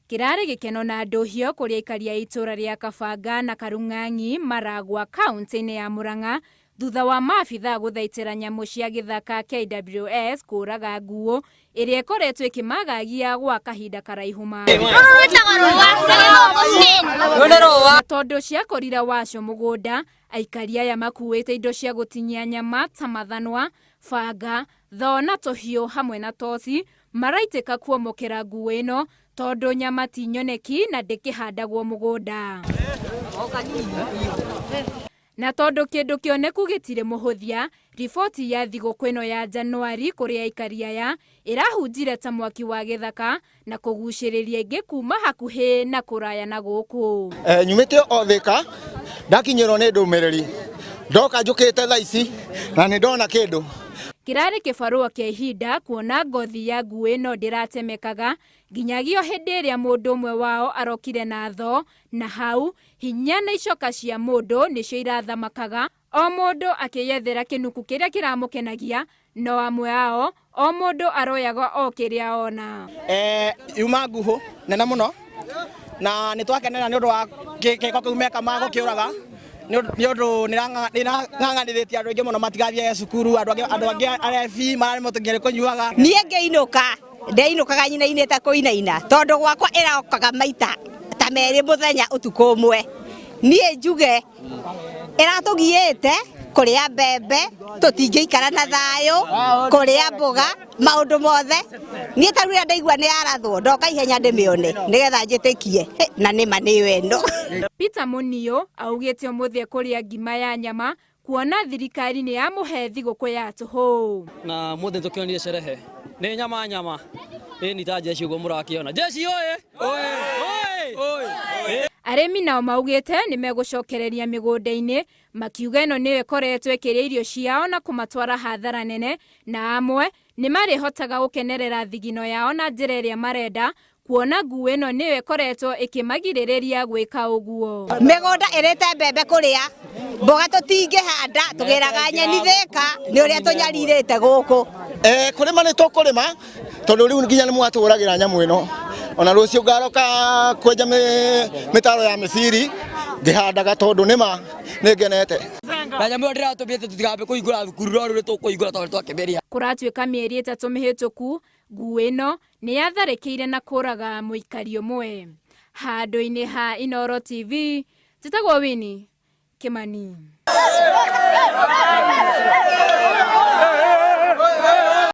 Kĩrarĩ gĩkeno na ndũhio kũrĩ aikari a itũra rĩa Kabanga na Karung'ang'i Maragwa kaunti-inĩ ya Murang'a thutha wa maabithaa gũthaitĩra nyamũ cia gĩthaka KWS kũraga nguũ ĩrĩa ĩkoretwo ĩkĩmagagia gwa kahinda karaihu ma Na tondũ ciakorire waco mũgũnda aikari aya makuĩte indo cia gũtinyia nyama ta mathanwa banga thoo na tũhiũ hamwe na toci maraitĩka kuomokera nguo ĩno tondũ nyama ti nyoneki na ndĩkĩhandagwo mũgũnda. Na tondũ kĩndũ kĩoneku gĩtirĩ mũhũthia, riboti ya thigũkũ ĩno ya Januari kũrĩ aikari aya ĩrahunjire ta mwaki wa gĩthaka na kũgucĩrĩria aingĩ kuma hakuhĩ na kũraya na gũkũ. Nyumĩte o Thĩka ndakinyĩrwo nĩ ndũmĩrĩri ndoka njũkĩte thaa ici na nĩ ndona kĩndũ. Kĩrarĩ kĩbarũa kĩa ihinda kuona ngothi ya nguo ĩno ndĩratemekaga nginyagia o hĩndĩ ĩrĩa mũndũ ũmwe wao arokire na thoo na hau hinya na icoka cia mũndũ nĩcio irathamakaga o mũndũ akĩyethera kĩnuku kĩrĩa kĩramũkenagia no amwe ao o mũndũ aroyaga o kĩrĩa ona. Yuma nguhũ nene mũno na nĩ twakenera nĩ ũndũ wa gĩko kĩu meka ma gũkĩũraga nĩ ũndũ nĩ ĩrang'ang'anithĩtie andũ aingĩ mũno matigathiage cukuru andũ angĩ arebi mararemwo nginya nĩ kũnyuaga. Niĩ ngĩinũka ndeinũkaga nyinainĩte kũinaina tondũ gwakwa ĩrokaga maita ta merĩ mũthenya ũtukũ ũmwe. Niĩ njuge ĩratũgiĩte kũrĩa mbembe tũtingĩikara na thayũ kũrĩa mboga maũndũ mothe. Niĩ ta rĩrĩa ndaigua nĩ yarathwo ndoka ihenya ndĩmĩone nĩgetha njĩtĩkie na nĩma nĩyo ĩno. Peter Muniu augĩte ũmũthĩ ekũrĩa ngima ya nyama kuona thirikari nĩ yamũhe thigũkũ ya tũhũ. Na mũthĩ tũkĩonire sherehe nĩ nyama nyama ĩ ni ta jeshi ũguo mũrakĩona jeshi oye oye oye. Arĩmi nao maugĩte nĩ megũcokereria mĩgũnda-inĩ makiuga ĩno nĩyo ĩkoretwo ĩkĩrĩa irio ciao na kũmatwara hathara nene na amwe nĩ marĩhotaga gũkenerera thigino yao na njĩra ĩrĩa marenda kuona nguo ĩno nĩyo ĩkoretwo ĩkĩmagirĩrĩria gwĩka ũguo. Mĩgũnda ĩrĩte mbembe kũrĩa mboga tũtingĩhanda tũgĩraga nyeni Thĩka nĩ ũrĩa tũnyarirĩte gũkũ. Kũrĩma nĩ tũkũrĩma tondũ rĩu nginya nĩ mwatũragĩra nyamũ ĩno ona rũciũ ngaroka kwenja mĩtaro ya mĩciri ngĩhandaga tondũ nĩma nĩ ngenete. Na nyamũ ĩyo ndĩratũmĩte tũtigambe kũhingũra thukuru no rĩu nĩ tũkũhingũra tondũ twakĩmĩrĩa. Kũratuĩka mĩeri 3 mĩhĩtũku nguo ĩno nĩ yatharĩkĩire na kũraga mũikari ũmwe. Handũ-inĩ ha Inooro TV, njĩtagwo Winnie Kimani.